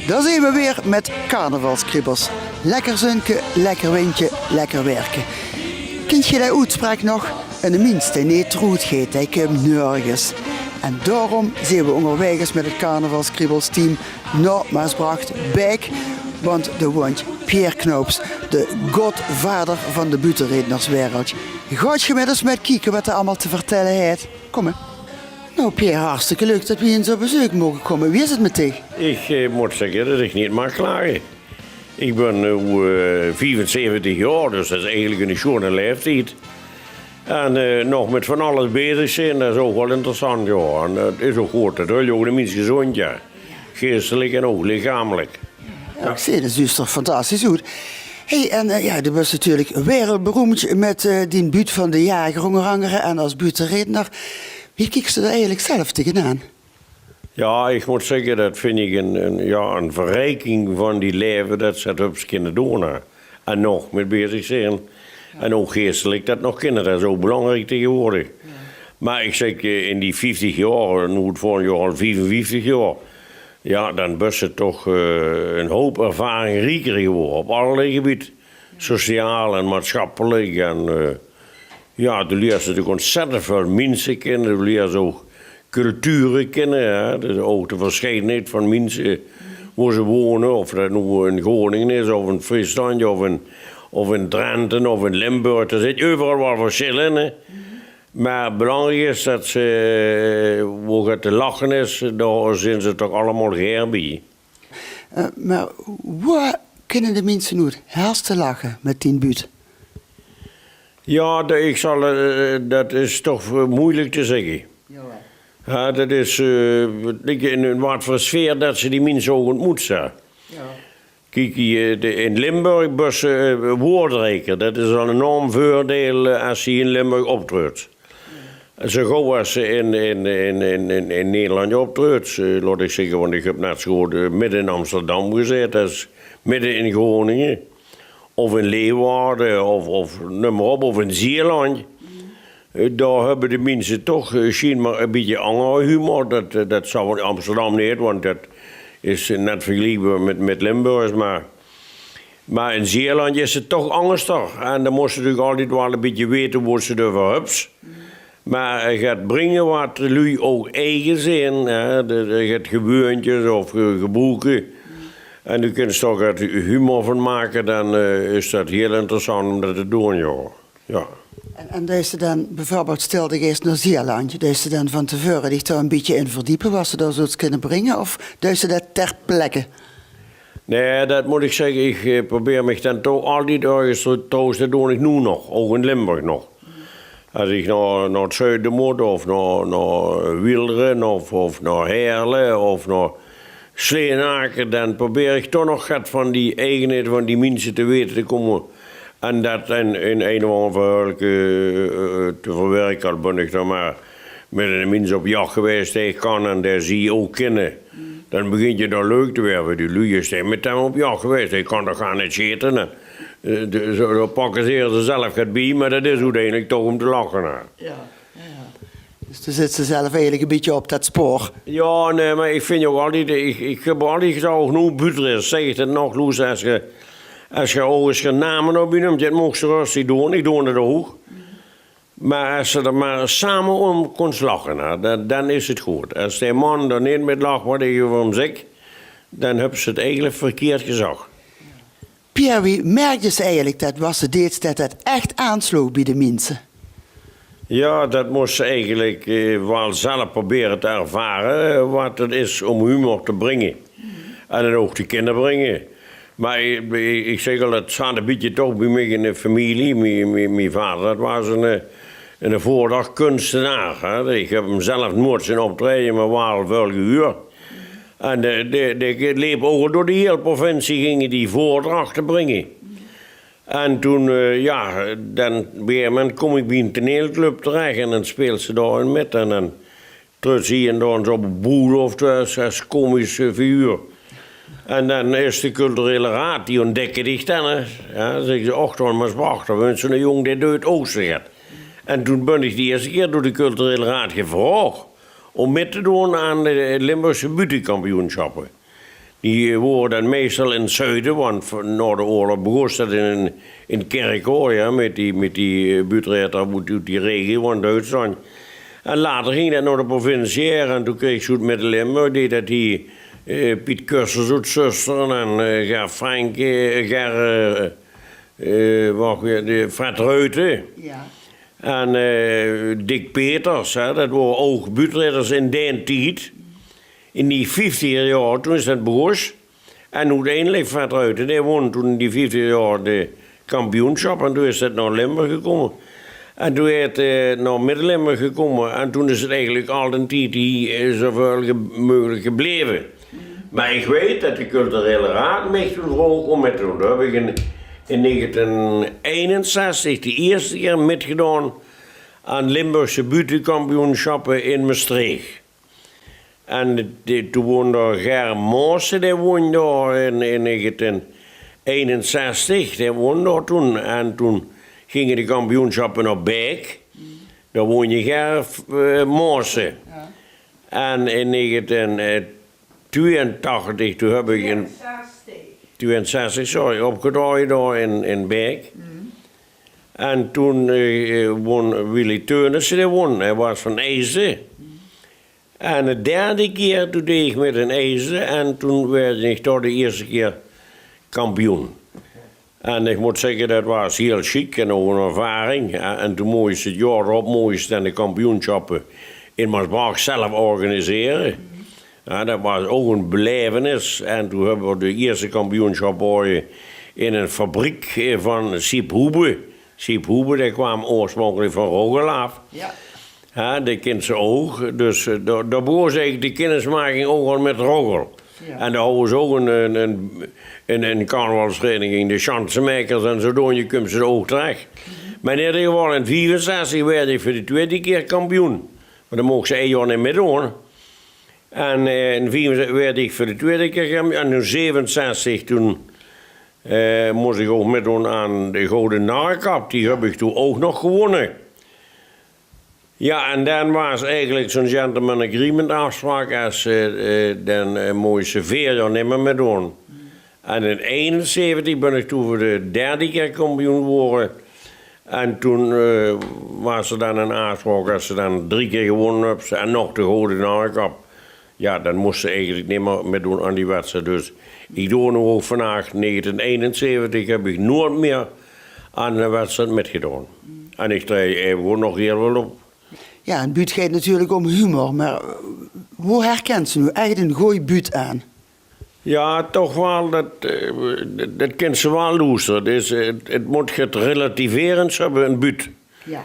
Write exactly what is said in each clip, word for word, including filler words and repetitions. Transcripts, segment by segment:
Dao zeen we weer met carnavalskriebels. Lekker zunke, lekker windje, lekker werke. Kint geer de oetspraok nog? Eine mins dae neet d'roet geit, dae kump nörges. En daorum zeen we óngerwaeges met het carnavalskriebelsteam nao Maasbracht, Baek, want dao woont Pierre Knoops, de godvader van de buuttereednerswereld. Gaot geer met ós met kieke wat dae allemaol te vertelle haet? Kóm, hè. Nou, Pierre, hartstikke leuk det we hie ins op bezeuk moge kómme. Wie is het met dich? Ich eh, mót zègke det ich neet maag klage. Ich bön noe eh, viefenzeventig jaor, dus det is eigelik eine sjoeane laeftied. En eh, nog met van alles bezig zeen, det is ouch waal interessant, jao. En eh, het is ouch good, det hölp ouch de mins gezóndj, jao. Geistelik en ouch lichamelik. Jao, ich zeen, det zuut d'r fantastisch oet. Hey, en eh, jao, doe bös natuurlik wereldberoemdj met eh, dien buut van de jager, ónger angere, en es buuttereedner. Wie kieks se dao eigelik zelf tegenaan? Jao, ich mót zègke, det vinj ich ein, ein, jao, ein verrijking van die laeve, det se det höbs kinne doon, hè. En nog mit bezig zeen. En ouch geistelik det nog kinne, det is ouch belangriek taegewoordig. Mer ich zègk, eh, in die vieftig jaor, noe het volgend jaor al viefenvieftig jaor, jao, dan bös se toch eh, ein houp ervaring rieker gewore op allerlei gebied. Sociaal en maatsjappelik en eh, jao, doe liers natuurlik óntzèttend väöl minse kinne, doe liers ouch culture kinne, hè. Dus ouch de versjeidenheid van minse, wo ze wone, of det noe in Groningen is, of in Friesland, of in, of in Drenthe, of in Limburg. D'r zit euveral waal versjil in, hè. Mer belangriek is det ze, eh, wo get te lache is, dao zeen ze toch allemaol gaer bie. Eh, mer wo kinne de minse noe het hardste lache met dien buut? Jao, det, ich zal, eh, det is toch eh, meujelik te zègke. Jao, det is eh, in, in waat veur sfeer det se die minse ouch óntmoets, hè. Kiek, hie, de, in Limburg bös se eh, woordrieker. Det is al ein enorm veurdeil eh, es se hie in Limburg optruuds. Zo gauw es se in, in, in, in, in, in Nederland optruuds, eh, laot ich zègke, want ich höb net zo good eh, midde in Amsterdam gezaete es midde in Groningen, of in Leeuwarden, of, of neum mer op, of in Zeeland. Eh, dao höbbe de minse toch eh, sjienbaar ein bietje angere humor. Det, eh, det zal in Amsterdam neet, want det is net vergeliekbaar mit, mit Limburgs, mer Mer in Zeeland is het toch angerster. En dan mós se natuurlik altied waal ein bietje weite wo se het euver höbs. Mer get bringe waat de luuj ouch eige zeen, hè, de, de, get geweuntjes of ge-, gebroeke. En doe kins d'r get humor van make, dan eh, is det hieël interessant óm det te doon, jao. Jao. En, en deis se dan bieveurbeeld, stèl de geis nao Zeeland, deis se dan van te veure dich dao ein bietje in verdiepe, waat se dao zóls kinne bringe, of deis se det ter plekke? Nae, det mót ich zègke, ich eh, probeer mich dan toch altied örges te, te, det doon ich noe nog, ouch in Limburg nog. Es ich nao, nao het zuide mót, of nao, nao Wielder, of, of nao Heerle, of nao Sleenake, dan probeer ich toch nog get van die eigenheid van die minse te weite te kómme. En det in, in ein of anger verhäölke eh, eh, te verwerke, al bön ich dan mer mit eine mins op jach gewaes dae ich kan en dae zie ouch kinne. Dan begintj het dan leuk te waere veur die luuj. Es dae mit häöm op jach gewaes, dae kan toch gaar neet sjete, hè. Eh, de, zo, dan pakke ze hie zelf get bie, mer det is oeteindelik toch óm te lache, hè. Jao, jao, jao. Dus doe zits se zelf eigelik ein bietje op det spoor. Jao, nae, mer ich vinj ouch altied, ich, ich höb altied gezag, ouch noe buuttereedners, zègk ich det nog, Loes, es ge, es ge örges gein name op bieneumtj, det moogs se röstig doon, ich doon det ouch. Mer es se d'r mer same óm kóns lache, hè, dan, dan is het good. Es dae man d'r neet mit lach waat ich euver häöm zègk, dan höbs se het eigelik verkieërd gezag. Pierre, wie merkdes se eigelik det waat se deeds, det det ech aansloog bie de minse? Jao, det mós se eigelik eh, waal zelf probere te ervare, eh, waat het is óm humor te bringe. En het ouch te kinne bringe. Mer ich, ich, ich zègk al, het zaat ein bietje toch bie mich in de femilie. Mien, mien, mien vader, det waas ein, eh, ein veurdrachkunstenaar, hè. Ich höb häöm zelf noeats zeen optraeje, mer waal väöl gehuuerd. En de, de, de leep ouch door de hieël provincie, ginge die veurdrachte bringe. En toen, eh, jao, dan, op ein gegaeve moment kóm ich bie ein toneelclub terech en dan speels se dao in mit. En dan truuds se hie en dao ins op ein boelof es, es komisch eh, figuur. En dan is de culturele raod, die óntdèkke dich dan, hè. Jao, dan zègke ze: "Och, Ton, mer prachtig, want zoe'ne jóng, dae deit ouch zoe get." En toen bön ich de ieëste kieër door de culturele raod gevraog óm mit te doon aan de Limburgse buuttekampioensjappe. Die wore dan meistal in 't zuide, want nao de oorlog begós dat in, in Kirchroa, ja, mit die, mit die buutreëter oet die regio van Duitsland. En later ging dat nao de provincie en toen kreeg ze oet Midde-Limburg, deed dat die Piet Kussers oet Zöstere en Ger Frenk, Ger, wacht weer, de Fred Ruiten. Ja. En Dick Peters, hè, dat wore ouch buutreëters in daen tied. In die vieftiger jaore, toen is dat begós. En oeteindelik Fred Ruiten, dae won toen in die vieftiger jaore de kampioensjap en toen is dat nao Limburg gekómme. En toen is 't nao Midde-Limburg gekómme en toen is 't eigelik al daen tied hie zoväöl meugelik gebleve. Mer ich weit dat de culturele raod mich toen vroog óm mit te doon. Dao höb ich in, in negentien einenzestig de ierste kier mitgedaon aan Limburgse buuttekampioensjappe in Mestreech. En de, toen won dao Ger Maassen, dae won dao in, in negentien einenzestig, dae won dao toen. En toen ginge de kampioensjappe nao Baek. Dao won Ger Maassen. En in negentien twieëntachtig, toen höb ich in twieënzestig, sorry, opgetraoje dao in, in Baek. En toen won Willy Teunissen, dae won. Hae waas van Eijsde. En de derde kier, toen deej ich mit in Eijsde en toen woort ich dao de ierste kier kampioen. En ich mót zègke, dat waas hiel sjiek en ouch 'n ervaring. En toen moos se 't jaor d'rop moos se dan de kampioensjappe in Maasbrach zelf organisere. Ja, dat waas ouch 'n belaevenis. En toen höbbe v'r de ierste kampioensjap woeë in 'n fabriek van Siep Hoebe. Siep Hoebe, dae kwaam oorspronkelik van Roggel aaf. Ja. Ja, dae kins se ouch. Dus dao, dao begós eigelik de kinnismaking ouch al mit Roggel. Ja. En dao hawwe ze ouch 'n, 'n, 'n, 'n carnavalsvereniging, de Sjansemaekers, en zodoende kums se dao ouch terech. Mer in eder geval, in viefenzestig woort ich veur de twieëde kier kampioen. Mer dan moogs se ein jaor neet mitdoon. En in viefenzestig woort ich veur de twieëde kier kampioen. En in zevenenzestig, toen mós ich ouch mitdoon aan de Goude Narrekap. Die höb ich toen ouch nog gewonne. Ja, en dan waas eigelik zoe'n gentleman agreement aafspraok, es se, dan moos se veer jaor nimmer mitdoon. En in einenzeventig bön ich toen veur de derde kier kampioen gewore. En toen waas d'r dan 'n aafspraok, es se dan drie kier gewonne höbs en nog de Goude Narrekap, ja, dan mós se eigelik nimmer mitdoon aan die wedstried. Dus ich doon noe ouch vandaag, negentien einenzeventig, höb ich noeats mier aan 'n wedstried mitgedaon. En ich traej eigelik nog hiel väöl op. Ja, 'n buut geit natuurlik óm humor, mer wo herkins se noe ech 'n gooj buut aan? Ja, toch waal, dat, dat kins se waal loestere. Dus 't mót get relativerends höbbe, 'n buut. Ja.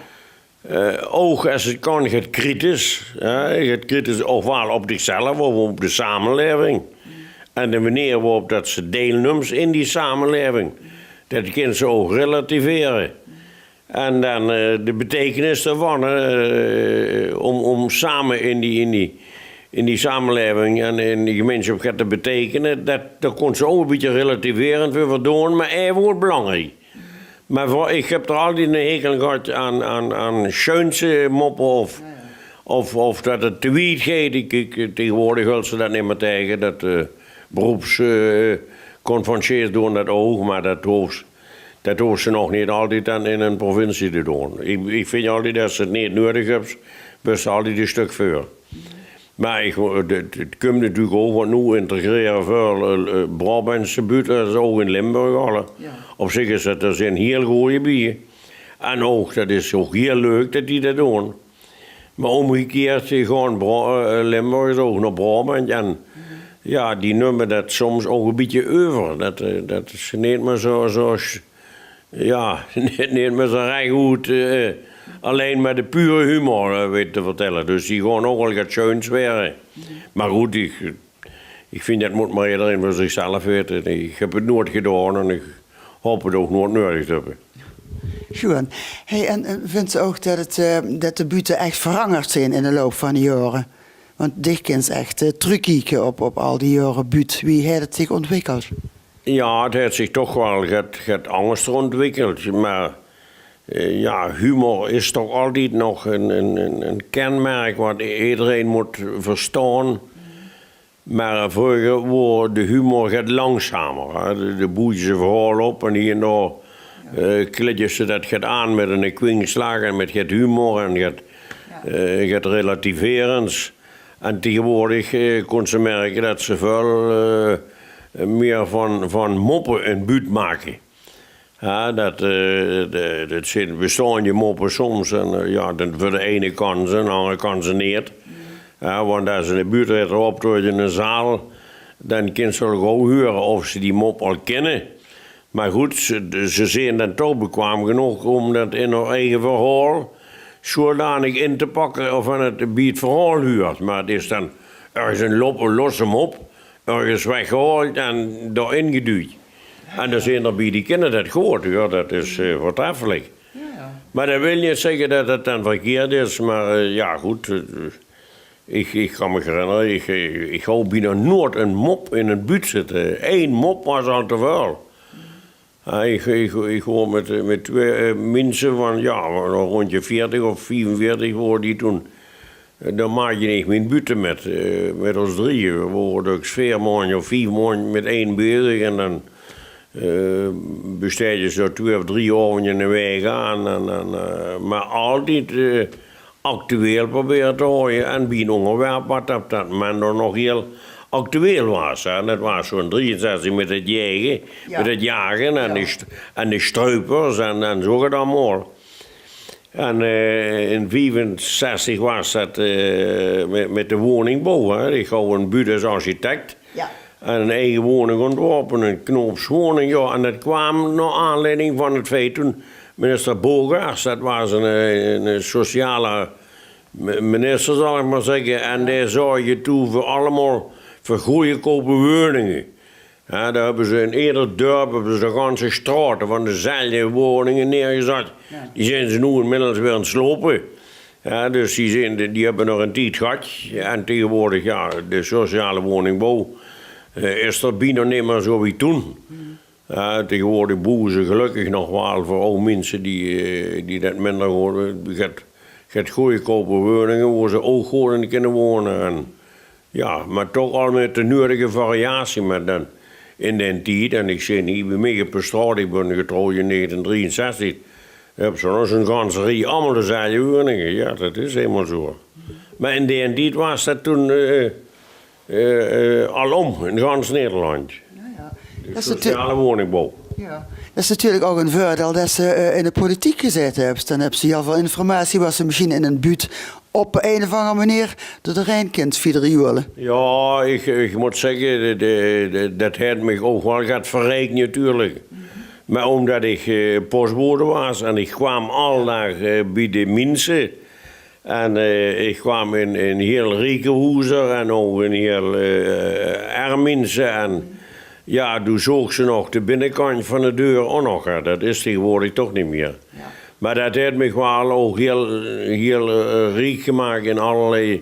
Ouch es 't kan, get kritisch. Hè? Get kritisch, of waal op dichzelf of op de samelaeving. En de meneer wo-op dat se deilnums in die samelaeving. Dat kins se ouch relativere. En dan de beteikenis daovan, hè, óm, óm same in die, in die, in die samelaeving en in die gemeinsjap get te beteikene, dat, dat kóns se ouch e bietje relativerend veur verdoon, mer aeve good belangriek. Mer veur, ich höb d'r altied 'nen hekel aan gehad aan, aan, aan sjuunse moppe of, of, of dat 't te wied geit. Ich, ich, taegewoordig hèls se dat nimmer taenge, dat beroepsconferenciers doon dat ouch, mer dat hoofs Dat hoofs se nog neet altied dan in ein provincie te doon. Ich, ich vinj altied, es se 't neet nuuedig höbs, bös se altied e stök veur. Mer ich, 't, 't kump natuurlik ouch, want noe integrere väöl Braobantse buutters ouch in Limburg alle. Op zich is dat, d'r zeen hiel gooj bie. En ouch, dat is ouch hiel leuk dat die dat doon. Mer ómgekierd, die gaon Bra-, eh, Limburgers ouch nao Braobant. En jao, die numme det soms ouch e bietje euver. Det, eh, det is neet mieë zo, zo, jao, neet, neet mieë zo rech oet, eh, allein mer de pure humor, eh, weite te vertèlle. Dus die gaon ouch waal get sjuuns waere. Mer good, ich, Ich vinj, det mót mer ederein veur zichzelf weite. Ich höb 't noeit gedaon en ich haop 't ouch noeit nuuedig te höbbe. Sjoean. Hey, en, en vinjs se ouch det 't, eh, det de buutte ech verangerd zeen in de loup van de jaore? Want dich kins ech, eh, trökkieke op, op al die jaore buut. Wie haet 't zich óntwikkeld? Jao, 't haet zich toch waal get, get angers óntwikkeld. Mer, eh, jao, humor is toch altied nog ein, ein, ein, ein kenmerk waat ederein mót verstaon. Mer vreuger woor de humor get langzamer, hè. De, de boewde e verhaol op en hie en dao, eh, kleidde ze det get aan mit 'ne kwinkslaag en mit get humor en get, eh, get relativerends. En taegewoordig, eh, kóns se merke det ze väöl, eh, mieë van, van moppe 'n buut make. Ja, det, eh, de, det zeen bestaonde moppe soms. En, eh, ja, dan veur de eine kan ze, en de angere kan ze neet. Ja, want es 'ne buutterechter optreedt in 'n zaal, dan kins se al gaw hure of ze die mop al kinne. Mer good, ze, ze zeen dan toch bekwaam genóg óm det in häör eige verhaol zodanig in te pakke of det 't bie 't verhaol huurt. Mer 't is dan örges 'n lop-, 'n losse mop örges weggehaold en dao-in gedujd. En dao zeen d'r bie die kinne det good, huur. Det is, eh, veurtreffelik. Mer det wil neet zègke det 't dan verkeerd is, mer, eh, ja, good, eh, ich, ich kan mich herinnere, ich, eh, ich haw bienao noeats 'n mop in 'n buut zitte. Ein mop waas al te väöl. Ja, ich, ich, ich woor mit, mit twieë, eh, minse van, ja, róndj de veertig of viefenveertig woor die toen. Eh, dan maakde ich mien buutte mit, eh, mit ós drieje. Veer wore döks veer maondj of vief maondj mit ein bezig en dan, eh, besteedje ze dao twieë of drie aovendje in de waek aan. En, en, eh, mer altied, eh, actueel probere te haoje en bie 'n óngerwerp wat op det moment dan nog hiel actueel waas, hè. Det waas zoe'n drieënzestig mit 't jaege, mit 't jage en de st-, en de struipers en, en zoe get allemaol. En, eh, in viefenzestig waas det, eh, mit, mit de woningbouw, hè. Ich haw 'n buut es architect. En 'n eige woning óntworpe, 'n knoopswoning, ja. En det kwaam nao aanleiding van 't feit toen minister Bogaerts, det waas 'n, eh, 'n sociale mi-, minister, zal ich mer zègke. En dae zörgde toen veur allemaol veur goojekoupe woninge. Ja, dao höbbe ze in eder dörp, höbbe ze de ganse straote van dezelfde woninge neergezat. Die zeen ze noe inmiddels weer aan 't slope. Ja, dus die zeen, die, die höbbe nog 'n tied gehad. En taegewoordig, ja, de sociale woningbouw, eh, is d'r bienao neet mee zoe wie toen. Ja, taegewoordig boewe ze gelökkig nog waal veur aw minse die, eh, die det minder good, get, get goojekoupe woninge wo ze ouch good in kinne wone. En ja, mer toch al mit de nuuedige variatie. Mer dan in daen tied, en ich zeen hie bie mich op de straot, ich bön getrouwd in negentien drieënzestig, höbs se nog zoe'n ganse rie allemaol dezelfde woninge. Ja, det is einmaol zoe. Mer in daen tied waas det toen, eh, eh, eh, alom, in gans Nederland. De sociale woningbouw. Ja. Det is natuurlik ouch 'n veurdeil det se, eh, in de politiek gezaete höbs. Dan höbs se hiel väöl informatie wat se mesjien in 'n buut op ein of anger meneer door de Rijn kins fiedrioele. Ja, ich, ich mót zègke, de, de, de, det haet mich ouch waal get verriek natuurlik. Mer ómdet ich, eh, postbode waas en ich kwaam alledaag, eh, bie de minse. En, eh, ich kwaam in, in hiel rieke hoezer en ouch in hiel, eh, erm minse. En ja, doe zoogs se nog de binnekantj van de deur ouch nog, hè. Det is taegewoordig toch neet mee. Mer det haet mich waal ouch hiel, hiel, eh, riek gemaak in allerlei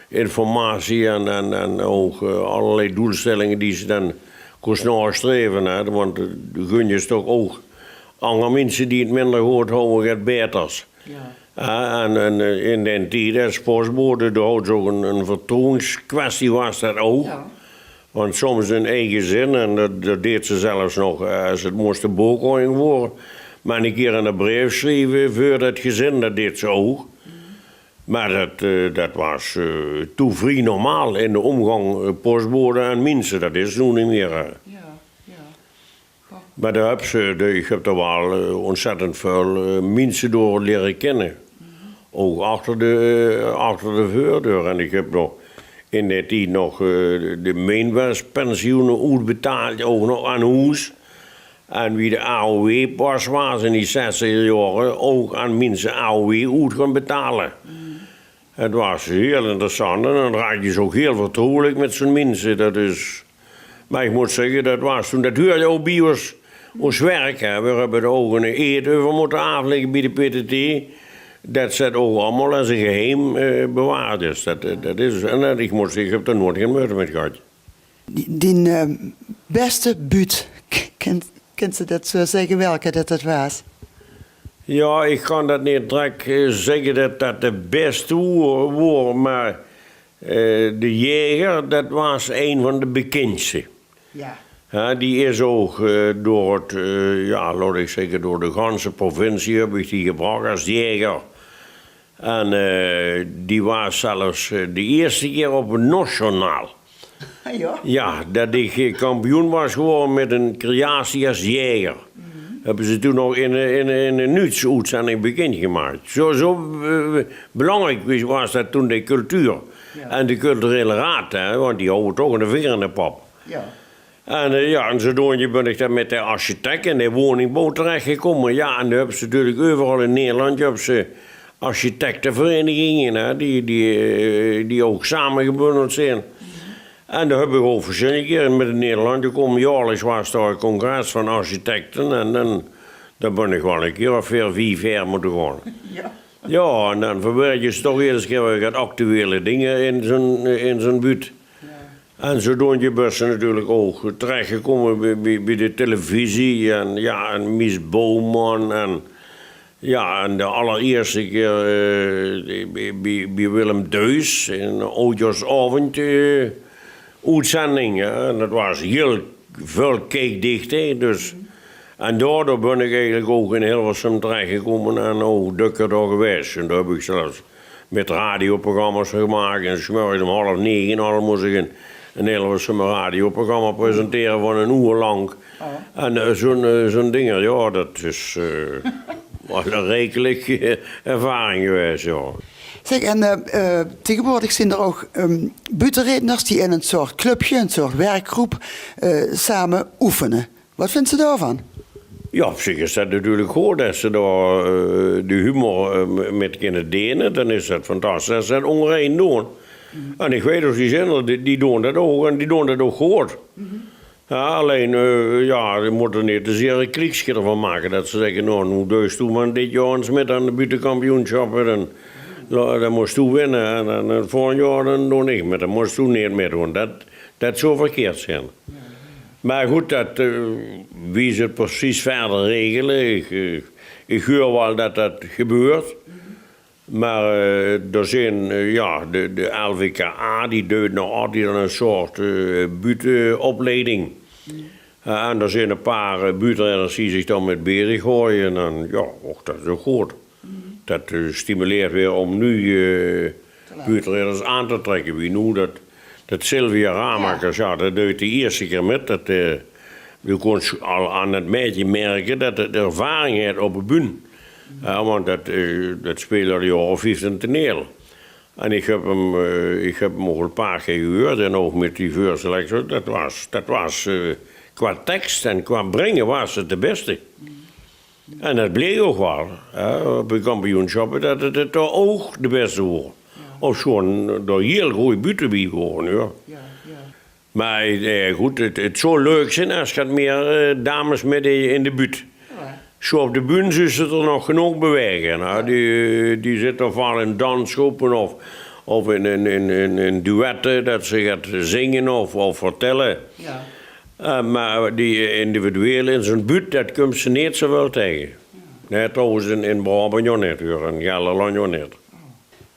informatie en, en, en ouch, eh, allerlei doelstellinge die se dan kóns naostreve, hè. Want, eh, doe guns se toch ouch anger minse die 't minder good hawwe get baeters. Ja, en, en, eh, in daen tied es postbode, doe haws se ouch 'n, 'n vertroewenskwestie waas det ouch. Want soms 'n eige zin, en det, det deeds se zelfs nog, eh, es 't mós de boekhawing veur, mer 'ne kier 'ne breef sjrieve veur det gezin, det deeds se ouch. Mer det, eh, det waas, eh, toen vrie normaal in de ómgang, eh, postbode en minse. Det is noe neet mee, hè. Mer dao höbs se, de, ich höb d'r waal, eh, óntzèttend väöl, eh, minse door liere kinne. Ouch achter de, eh, achter de veurdeur. En ich höb nog in daen tied nog, eh, de, de minwaartspensioene oetbetaald, ouch nog aan hoes. En wie de A O W pas waas in die zestiger jaore, ouch aan minse A O W oet gaon betale. 't Waas hiel interessant en dan raakde se ouch hiel vertroewelik mit zoe'n minse. Det is, mer ich mót zègke, det waas toen, det huuerdje ouch bie ós, ós werk, hè. Veer höbbe d'r ouch 'ne eed euver mótte aaflègke bie de P T T. Det zit ouch allemaol es e geheim, eh, bewaard. Dus det, eh, det is, en, eh, ich mót zègke, ich höb d'r noeats gein meujte mit gehad. Die, dien, eh, bèste buut, k-, kins, kins se det zoe zègke welke det det waas? Ja, ich kan det neet direk, eh, zègke det det de bèste woor, woor, mer Eh, de Jaeger, det waas ein van de bekindste. Ja. Ja, die is ouch, eh, door het, eh, ja, laot ich zègke, door de ganse provincie höb ich die gebrach es jaeger. En, eh, die waas zelfs, eh, de ierste kier op 't NOS-journaal. Ja? Ja, det ich, eh, kampioen waas gewore mit ein creatie es jaeger. Höbbe ze toen nog in, eh, in, in ein nuujtsoetzending bekindgemaak. Zo, zo, eh, belangriek waas, waas det toen, de cultuur. Ja. En de culturele raad, hè, want die houwe toch eine vinger in de pap. Ja. En, eh, ja, en zodoende bön ich dan mit de architect en de woningbouw terechgekómme. Ja, en dan höbs se natuurlik euveral in Nederland, höbs se architecteverenigingen, hè, die, die, eh, die ouch samegebundeld zeen. En dan höb ich ouch versjillende kiere mit de Nederlanden, kóm, jaorliks waas dao ein congres van architecte en dan, dan bön ich waal ein kier of veer, vief haer mótte gaon. Ja. Ja, en dan verwerk se toch eder kier weer get actuele dinger in zo'n, in zo'n buut. Ja. En zodoende bös se natuurlik ouch terechgekómme bie, bie, bie de televisie en, ja, en Mies Bouwman en, ja, en de allerierste kier, eh, bie, bie, bie Willem Duis in ein oudjaorsaovend, eh, oetzending, hè. En det waas hiel väöl kiekdichheid, dus. En daodoor bön ich eigelik ouch in Hilversum terechgekómme en ouch dökker dao gewaes. En dao höb ich zelfs mit radioprogramma's gemaak. En 's mörges óm half nege al mós ich ein, ein Hilversum radioprogramma presentere van ein oer lank. Oh. En, eh, zo'n, eh, zo'n dinger, ja, det is, eh, waal ein riekelike ervaring gewaes, ja. Zeg, en, eh, eh, taegewoordig zeen d'r ouch, ehm, buuttereedners die in ein soort clubje, ein soort werkgroep, eh, same oefene. Wat vinds se daovan? Ja, op zich is det natuurlik good. Es ze dao, eh, de humor, eh, m-, mit kinne dene, dan is det fantastisch. Es ze det óngerein doon. En ich weit ouch, die zeen d'r, die, die doon det ouch en die doon det ouch good. Ja, allein, eh, ja, ze mótte neet te zeer ein kliekske d'rvan make. Det ze zègke, noe, noe deis doe mer dit jaor ins mit aan de buuttekampioensjappe. Dan, la-, dan mós doe winne. En dan 't volgend jaor, dan doon ich mit. Dan mós doe neet mitdoon. Det, det zou verkeerd zeen. Mer good, det, eh, wie ze 't precies wiejer regele, ich, eh, ich huur waal det det gebeurt. Mer, eh, d'r zeen, eh, ja, de, de L V K A, die deit nog altied ein soort, eh, buutteopleiding. Eh, en d'r zeen ein paar, eh, buuttereedners die zich dao mit bezig haoje. En ja, ouch det is ouch good. Det, eh, stimuleert weer óm nuuj, eh, buuttereedners aan te trèkke. Wie noe det, det Sylvia Ramakers, ja, det deit de ierste kier mit. Det, eh, doe kóns al aan det maedje merke det 't ervaring haet op de bühne. Ja, want det, eh, det speelt al ein jaor of vieftien toneel. En ich höb 'm, eh, ich höb 'm ouch ein paar kier gehuurd en ouch mit die veurselectie. Det waas, det waas, eh, qua teks en qua bringe waas 't de bèste. En det bleek ouch waal, hè, op de kampioensjappe, det 't, 't toch ouch de bèste woor. Of sjoon d'r hiel gooj buutte bie wore, ja. Mer, eh, good, 't, 't zou leuk zeen es get mier, eh, dames mit in, in de buut. Zo op de bühne zuus se d'r nog genóg bewaege, hè. Die, die zitte vaak in dansgroepe of, of in, in, in, in, in duette, det ze get zinge of, of vertèlle. Ja. Eh, mer die individueel in zo'n buut, det kums se neet zoväöl taenge. Nae, trouwens, in, in Braobant ouch neet, huur, in Gelderland ouch neet.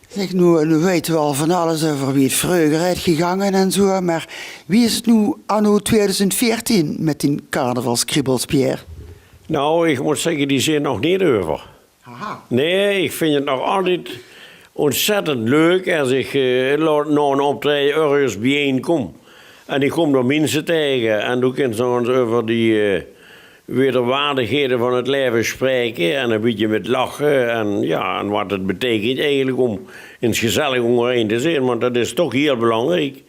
Zeg, noe, noe weite we al van alles euver wie 't vreuger is gegange en zo, mer wie is 't noe anno tweeduizend veertien mit die carnavalskriebels, Pierre? Nou, ich mót zègke, die zeen nog neet euver. Aha. Nae, ich vinj 't nog altied óntzèttend leuk es ich, eh, laot, nao ein optraeje örges biejein kóm. En ich kóm dao minse taenge en doe kins nog ins euver die, eh, wederwaardighede van 't laeve spraeke en ein bietje mit lache en, ja, en wat 't beteikent eigelik óm ins gezellig óngerein te zeen, want det is toch hiel belangriek.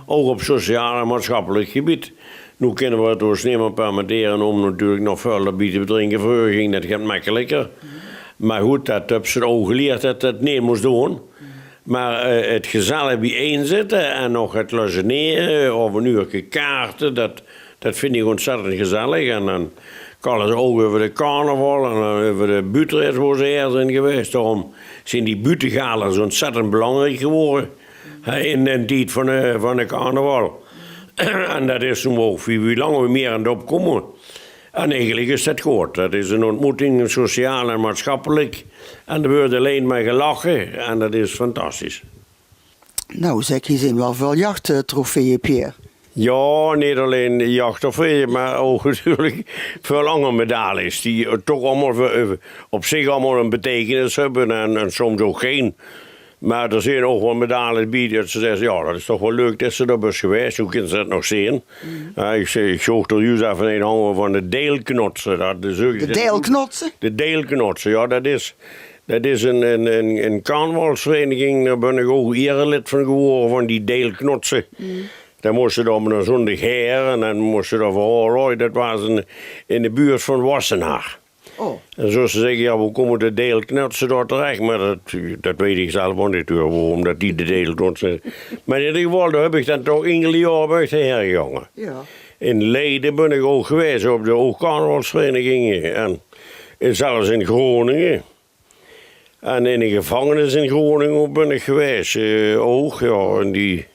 Ouch op sociaal en maatsjappelik gebied. Noe kinne v'r 't ós neet mier permittere óm natuurlik nog väöl bie te drinke. Vreuger ging det get mekkeliker. Mer good, det höbs se ouch gelierd det det neet mós doon. Mer, eh, 't gezellig biejein zitte en nog get lazenere of ein uurke kaarte, det, det vinj ich óntzèttend gezellig. En dan kalle ze ouch euver de carnaval en dan euver de buuttereedners wo ze haer zeen gewaes. Daoróm zeen die buuttegala's óntzèttend belangriek gewore, hè, in d'n tied van de, van de carnaval. En det is noe ouch, wie, wie langer wie mieër aan 't opkómme. En eigelik is det good. Det is ein óntmoeting, sociaal en maatsjappelik. En d'r weurt allein mer gelache. En det is fantastisch. Nou, zeg, hie zien wel veul jachttrofeeë, Pierre. Ja, neet allein jachttrofeeë, maar ouch natuurlik veul anger medailles die toch allemaol veur, eh, op zich allemaol 'n beteikenis höbbe en, en soms ouch gein. Maar d'r zien ouch wel medailles bie det se zaes, ja, det is toch wel leuk det se dao bös gewaes. Hoe kins se det nog zeen? Ja, ich, ich zoog d'r juus effe ein hange van de Deilknotse. Det is ouch De Deilknotse? De Deilknotse, ja, det is, det is 'n, 'n, 'n, 'n carnavalsvereniging. Dao bön ich ouch ierelid van gewore, van die Deilknotse. Dan mós se dao op 'ne zóndig haer en dan mós se dao veural, det waas in, in de buurt van Wassenaar. Oh. En zoeas ze zègke, ja, wie kómme de Deilknotse dao terech? Maar det, det weit ich zelf ouch neet, huur, waorum det die de Deilknotse... Maar in eder geval, dao höb ich dan toch inkele jaore bön ich haer gegange. Ja. In Leiden bön ich ouch gewaes, op de ouch carnavalsverenigingen. En, en zelfs in Groningen. En in de gevangenis in Groningen ouch bön ich gewaes, eh, ouch, ja. En die,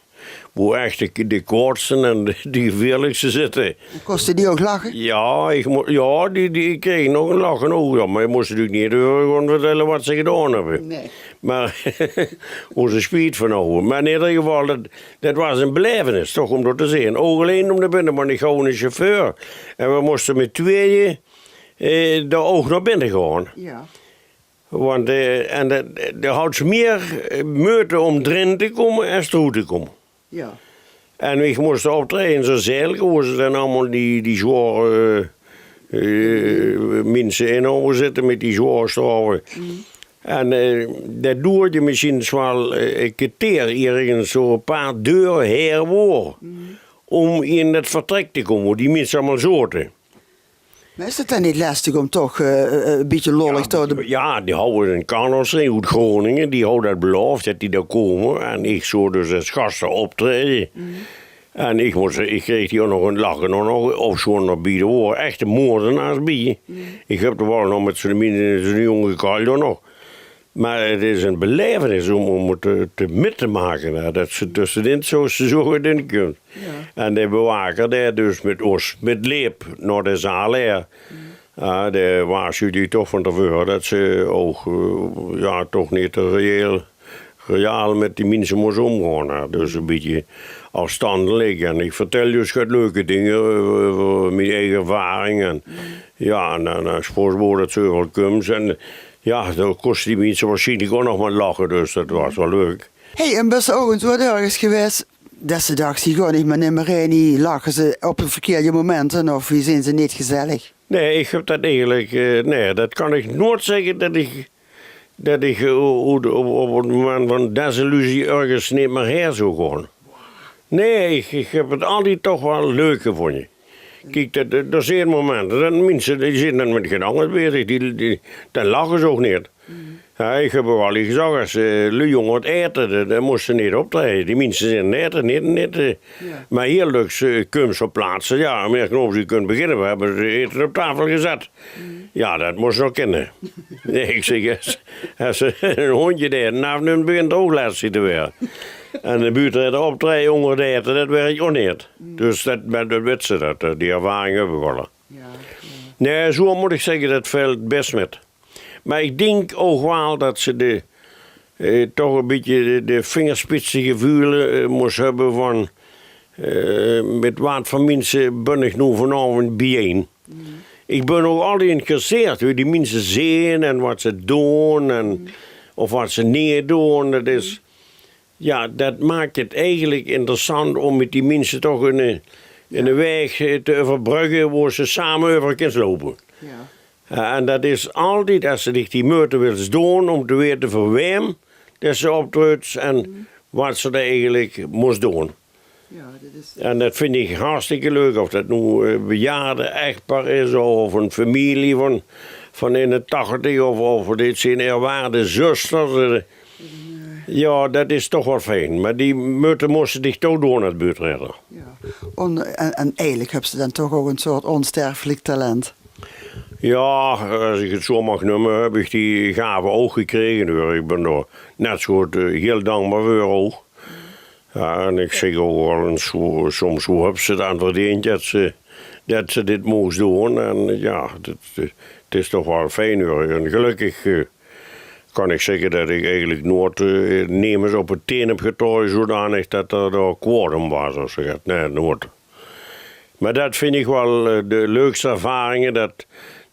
boe ech de, de kwaodste en de, de gevieërlikste zitte. En kóste die ouch lache? Ja, ich mo-, ja, die, die krege nog 'n lach in ouge, ja, maar ich mós natuurlik neet euver gaon vertèlle waat ze gedaon höbbe. Nee. Maar wo ze spiet van hawwe. Maar in eder geval, det, det waas 'n belaevenis, toch, óm det te zeen. Ouch allein óm dao binne, want ich hou 'ne chauffeur. En we móste mit twieë, eh, dao ouch nao binne gaon. Ja. Want, eh, en det, det haws mier, eh, meujte óm d'rin te kómme es d'roet te kómme. Ja. En ich mós optraeje in zoe'n zaelke, wo ze dan allemaol die, die zwaor, eh, eh, minse in hawwe zitte mit die zwaor straofe. En, eh, det doerde mesjiens wel, eh, 'n kerteer örges zoe 'n paar deure haer woor óm in det vertrek te kómme, wo die minse allemaol zote. Maar is 't dan neet lestig óm toch, eh, eh, 'n bietje lollig te... Ja, die hawwe 'n carnavalsvereniging oet Groningen, die hou det belaof det die dao kómme. En ich zou dus es gas optraeje. En ich mós, ich kreeg die ouch nog 'n lach, ouch nog, of zoe'n, nog bie, d'r wore echte moordenaars bie. Ich höb d'r wel nog mit zoe'n, mit zoe'n jónge kal nog. Maar 't is 'n belaevenis óm, óm 't te, te mit te make, hè, det se tösse dit soort zoeë dinger kóms. Ja. En de bewaker, dae dus mit ós mitleep nao de zaal, hè, ja, dae waarsjuwde dich toch van te veure det se ouch, eh, ja, toch neet te reëel, reëel mit die minse mós ómgaon, hè. Dus 'n bietje aafsjtandelik. En ich vertèl dus get leuke dinger euver, euver mien eige ervaring. En ja, en dan, eh, es veursboer det se euveral kóms. En ja, dao kóste die minse waarsjienlik ouch nog mer lache, dus det waas wel leuk. Hey, en bös se ouch ins zoeë örges gewaes det se dachs, hie gaon ich mer nimmer haer, hie lache ze op 't verkeerde momint, of hie zeen ze neet gezellig? Nee, ich höb det eigelik, eh, nee, det kan ich noeats zègke det ich, det ich, eh, op, op 't moment van desillusie örges neet mer haer zou gaon. Nee, ich, ich höb 't altied toch wel leuk gevónje. Kiek, det, det, d'r zeen momente, dan minse, die zeen dan mit get angers bezig, die, die, dan lache ze ouch neet. Ja, ich höb ouch al ins gezag, es, eh, luuj jónge aete, dan, dan mós se neet optraeje. Die minse zeen neet, neet, neet, eh, maar hieël lök, eh, kums op plaatse, ja, meneer Knops, u kunt beginne, we hebben het eten op tafel gezet. Ja, det mós se nog kinne. Nee, ich zègk, es, es se 'n hóndje de aete aafnums, begint 'r ouch lestig te waere. En de buuttereedner optraeje ónger 't aete, det wirk ouch neet. Dus det, maar det wits se, det, eh, die ervaring höb ich al. Ja, ja. Nee, zoeë mót ich zègke, det vilt bès mit. Maar ich dink ouch wel det se de, eh, toch 'n bietje de, de vingerspitsengeveule, eh, mós höbbe van, eh, mit waat veur minse bön ich noe vanaovend biejein. Ich bön ouch altied geïnteresseerd wie die minse zeen en waat ze doon en of waat ze neet doon. Det is, ja, det maak 't eigelik interessant óm mit die minse toch 'n, eh, 'ne waeg, eh, te euverbrögge wo se same euver kins loupe. Ja. Ja, en det is altied, es se dich die meujte wils doon óm te weite veur waem det se optruuts en waat se d'r eigelik mós doon. Ja, det is... En det vinj ich hartstikke leuk, of det noe, eh, bejaarde echtpaar is, of 'n femilie van, van in de tachtig, of, of dit zeen eerwaarde zusters, eh, ja, det is toch wel fijn. Maar die meujte mós se dich toch doon es buuttereedner. Ja. En, en eigelik höbs se dan toch ouch 'n soort ónsterfelik talent. Ja, es ich 't zoeë maag neume, höb ich die gave ouch gekrege, huur. Ich bön d'r net zoeë good, eh, hieël dankbaar veur ouch. Ja, en ich zègk ouch wel ins zoeë, soms, wo höbs se 't aan verdeend det se, det se dit moogs doon? En ja, 't, 't, 't is toch wel fijn, huur. En gelökkig, eh, Kan ich zègke det ich eigelik noeats, eh, nemes op de tein höb getraoje zodanig det d'r dao kwaod óm waas of zoe get. Nae, noeats. Mer det vinj ich waal, eh, de leukste ervaringe, det,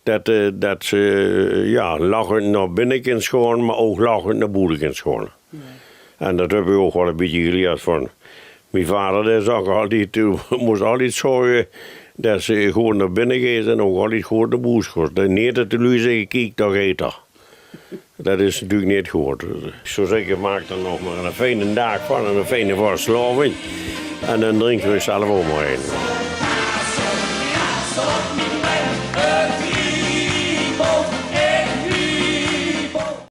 det, eh, det se, eh, jao, lachend nao binne kins gaon, mer ouch lachend nao boete kins gaon. En det höb ich ouch waal e bietje gelierd van mien vader, dae zag altied, doe mós altied zörge det se good nao binne geis en ouch altied good nao boete kóms. Det, neet det de luuj zègke: "Kiek, dao geit 'r." Det is natuurlik neet good. Ich zou zègke, maak d'r nog mer eine fijne daag van en eine fijne vastelaovend. En dan drinke v'r zelf ouch mer ein.